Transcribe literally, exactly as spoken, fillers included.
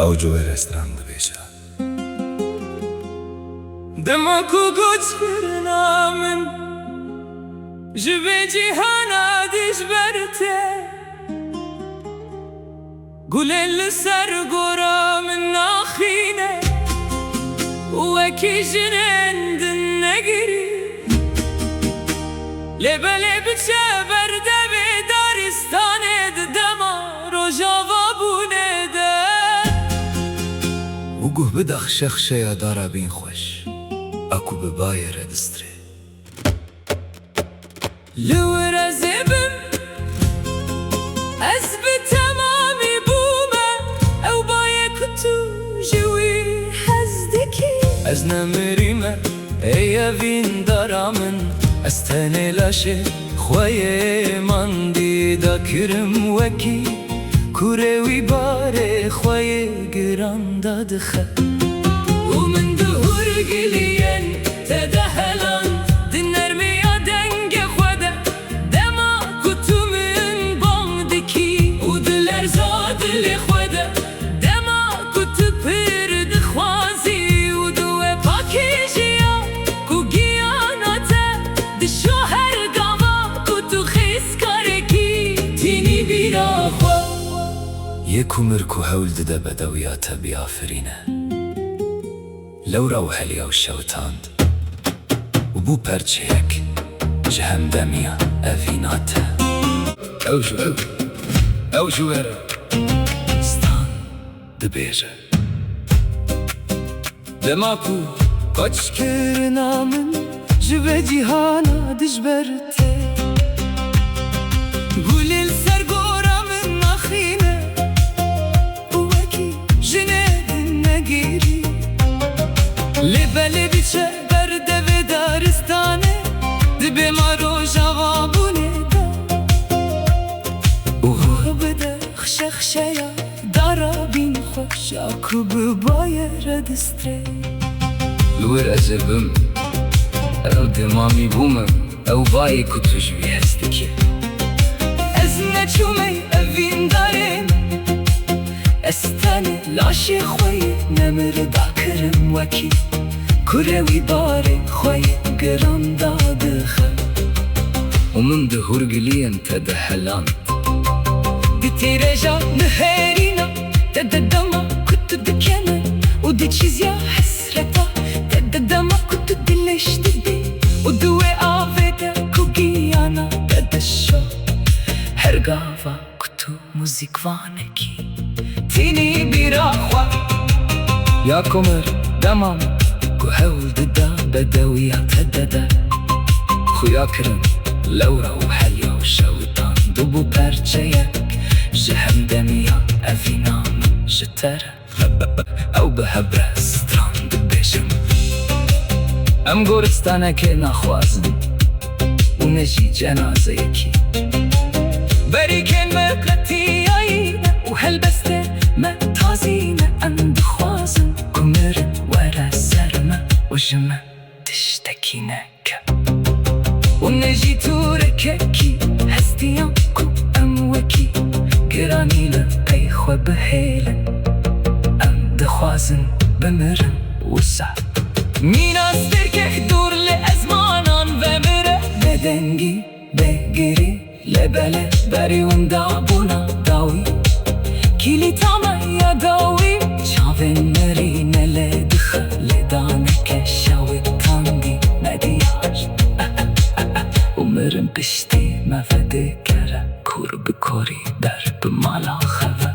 Ew ji were stran dibêje. Dema ku koçkirina min ji vê cîhana dijber tê, gulên li ser gora min naxîne û wekî jinên din negirî. Lê belê biçe ber devê daristanê di dema rojava bûnê de. Û guh bide xşexşeya dara bîn xweş, a ku bi bayê re distrê. Li wir ez ê bim, ez bi temamî bûme ew bayê ku tu ji wî hez dikî. Ez nemirîme, ey evîndara min, ez tenê laşê xwe yê mandî dakirim wekî kurê wî barê xwe yê giran dadixe. Û min di hurgiliyên te de heland, di nermiya dengê xwe de, dema ku tu min bang dikî, û di lerza dilê xwe de, dema ku tu pir dixwazî, û di wê pakîjiya ku giyana te dişo her gava ku tu xêzkarekî tînî bîra xwe. Yê ku mir ku hewl dide bedewiya te biafirîne. Lewra û heliya û şewitand û bû perçeyek ji hemdemiya evîna te. Ew ji ew, ew ji we re stan dibêje. Dema ku koçkirina min ji vê cîhana dijber tê, gulê li ser gora min naxîne û wekî jinê din negirî. Lê belê biçe ber devê daristanê, dibê ma rojava bûnê de. Û bide xşexşeya dara bîn xweş, a ku bi bayê re distrê. Li wir ez ê bim, ew temamî bûme ew bayê ku tu ji wî hez dikî. Ez neçûme evîndarê me, ez tenê laşê xwe yê nemir dakirim wekî kurê wî barê xwe yê giran dadixe. Û min di hurgiliyên te de heland. Di tîreja nihêrîna te de dema ku tu dikene û di çîziya hesreta te de dema ku tu dilêş dibî û di wê avê de ku giyana te dişo her gava ku tu muzîkvanekî tînî bîra xwe. Ya ku mir dema min ku hewl dida bedewiya te de de xuya kirin lewra û heliya û şewitand û bû perçeyek ji hemdemiya evîna min ji te re. Ew bi hev re stran dibêjin. Em goristanekê naxwazin û ne jî cenazeyekî. Berîkên me qetiyayî ne û helbestê me tazî ne. Em dixwazin ku mirin were ser me û ji me tiştekî neke. Û ne jî tûrekekî hestiyan ku em wekî giranî li qey xwe bihêlin. Em dixwazin bimirin wisa. Mîna stêrkek dûr li ezmanan vemire. Bêdengî, bêgirî, lê belê berî winda bûna dawî. Kîlîta me ya dawî çavên mirî ne lê dixe lê daneke şewitandî nediyar. Û mirin piştî me vedê kere kor bi korî der bi mala xeve.